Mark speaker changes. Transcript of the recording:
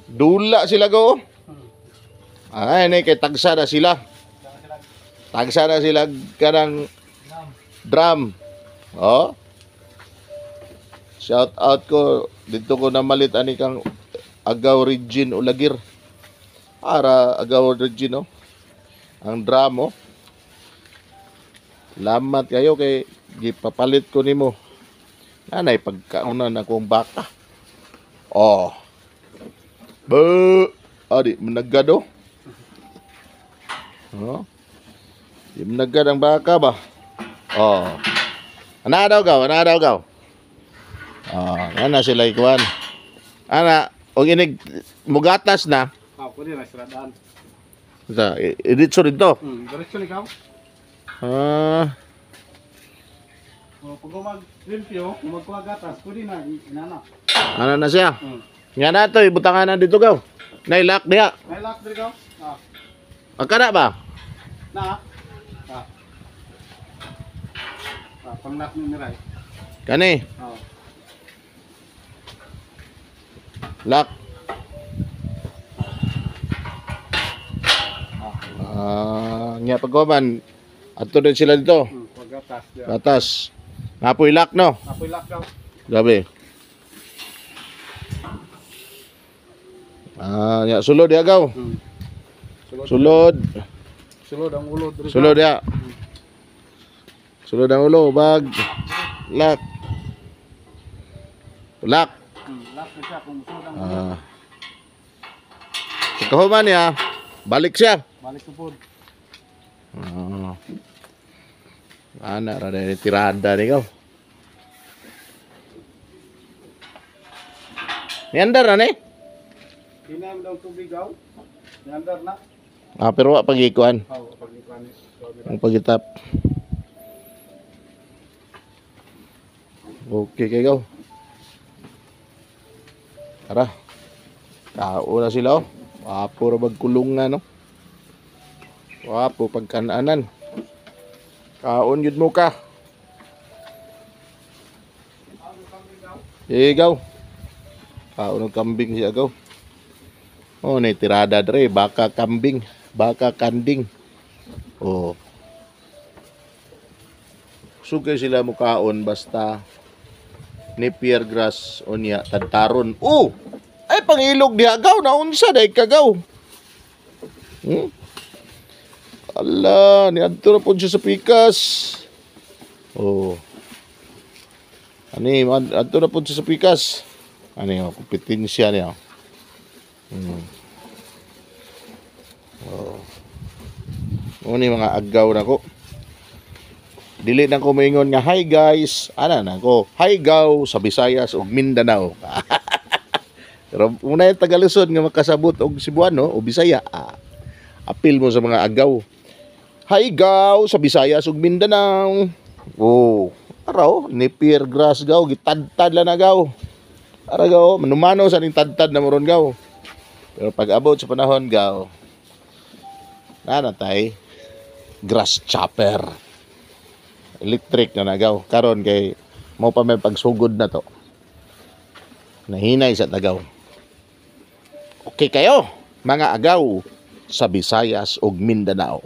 Speaker 1: Dula sila go. Ay, nay kay tagsa na sila. Tagsa na sila kanang drum. Oh. Shout out ko dito ko namalit ani kang Agaw Regine Ulagir. Ara Agaw Regine, oh. Ang drum, oh. Lamat kayo kay gipapalit ko nimo. Nanay pagkaunan akong baka. Oh. Bu. Adi managad, oh. Oh. Di managad ang baka ba? Oh. Ana daw gaw, ana daw gaw. Oh, ana sila ikuan. Ana, og inig mugatas na.
Speaker 2: Ah, pwede na sila daan.
Speaker 1: Sa diretso dito.
Speaker 2: Diretso ni ikaw.
Speaker 1: Ah,
Speaker 2: O, pag mag-limpyo, kung magkuha gatas, pwede na, inana.
Speaker 1: Ana na siya. Nga na to, ibutangan na dito gaw. Nailak diha.
Speaker 2: May lock diri gaw. Ah,
Speaker 1: Agkana ba?
Speaker 2: Na. Ah. Ah, pang-lock ni Miray.
Speaker 1: Kani,
Speaker 2: Oh.
Speaker 1: Lock. Ah, nya pagkuman adto din sila dito.
Speaker 2: Paggatas. Yeah.
Speaker 1: Gatas. Napoy lock, no.
Speaker 2: Apoy lock gaw.
Speaker 1: Grabe. Ah, nya sulod ya gaw.
Speaker 2: Sulod.
Speaker 1: Sulod.
Speaker 2: Sulod ang ulo diri.
Speaker 1: Sulod ya. Sulod ang ulo bag. Lock. Lock.
Speaker 2: Lock na siya kung sulod ang ulo.
Speaker 1: Ah. Pagkahuman niya, balik siya.
Speaker 2: Balik ko pod.
Speaker 1: Ah. Ana ra ni tirada ni gaw. Niandar na ni?
Speaker 2: Hinam daw tubig gaw. Niandar na.
Speaker 1: Ah, pero wa pagikuan.
Speaker 2: Oh, pag ikuan ni.
Speaker 1: Ang pagitap. Okay kay gaw. Tara. Tao na sila, oh. Wapo ra magkulungan, no. Wapo pagkananan. Kaon yun mo ka. Igaw. Kaon ng kambing siya gaw. Oh, ni tirada dre, baka kambing, baka kanding. Oh. Sugay sila mukaon basta napier grass unya tadtaron. Oh! Ay pangilog diha gaw, naunsa day kagaw. Ala, niadto na pud siya sa pikas. Oh. Ani, adto na pud siya sa pikas. Ani, oh, kompetensya niya. Oh. Uni mga agaw na ko. Dili na ko moingon nga hi guys. Ana na ko. Hi gaw sa Visayas ug Mindanao. Pero una yung Tagalusod nga makasabot og Cebuano o Bisaya. Ah, apil mo sa mga agaw. Hi gaw sa Visayas ug Mindanao. Oh, araw napier grass gaw, gitadtad lang na gaw. Ara gaw, manumano sa ning tadtad na moron gaw. Pero pag abot sa panahon gaw, nanatay grass chopper. Electric na nagaw. Karon kay mo pa may pagsugod na to. Nahinay sa tagaw. Okay kayo, mga agaw sa Visayas ug Mindanao.